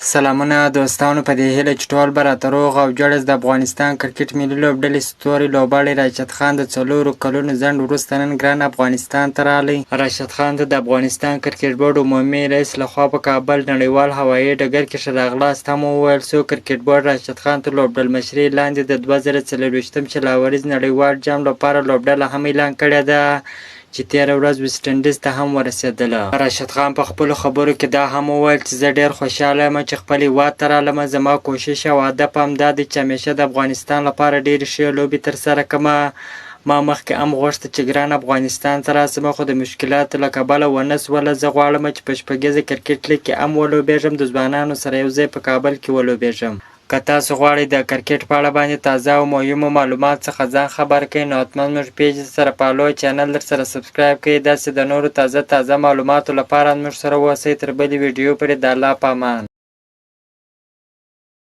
سلامونه دوستانو په دې هیله چې ټول به راته روغ او جوړ یاست. د افغانستان کرکټ ملي لوبډلې ستوری لوبغاړی راشد خان د څلورو کلونو ځنډ وروسته نن ګران افغانستان ته راغلی. راشد خان ته د افغانستان کرکټ بورډ عمومي رئیس لخوا په کابل نړیوال هوایي ډګر کې ښه راغلاست هم وویل شو. کرکټ بورډ راشد خان تر لوبډلمشرۍ لاندې د 2024 شل اوریز نړیوال جام لپاره لوبډله هم اعلان کړې ده. چې تېره ورځ ویسټ انډیز ته هم ورسېدله. راشد خان په خپلو خبرو کې دا هم وویل چې زه ډېر خوشحاله یم چې خپل هېواد ته رالم، زما کوشش او هدف هم دا دی چې همیشه د افغانستان لپاره ډېرې ښې لوبې ترسره کړم. ما مخکې هم غوښته چې ګران افغانستان ته راشم خو د مشکلاتو له کبله ونه شوله، زه غواړم چې په شپږیزه کرکټ لیګ کې هم ولوبېږم، د ځوانانو سره یو ځای په کابل کې ولوبېږم. که تاسو غواړئ د کرکټ په اړه باندې تازه او مهمو معلومات څخه ځان خبر کړئ نو حتما زموږ پیج سره فالو، چینل درسره سبسکرایب کړئ، داسې د نورو تازه تازه معلوماتو لپاره زموږ سره اوسئ. تر بلې ویډیو پورې د الله په امان.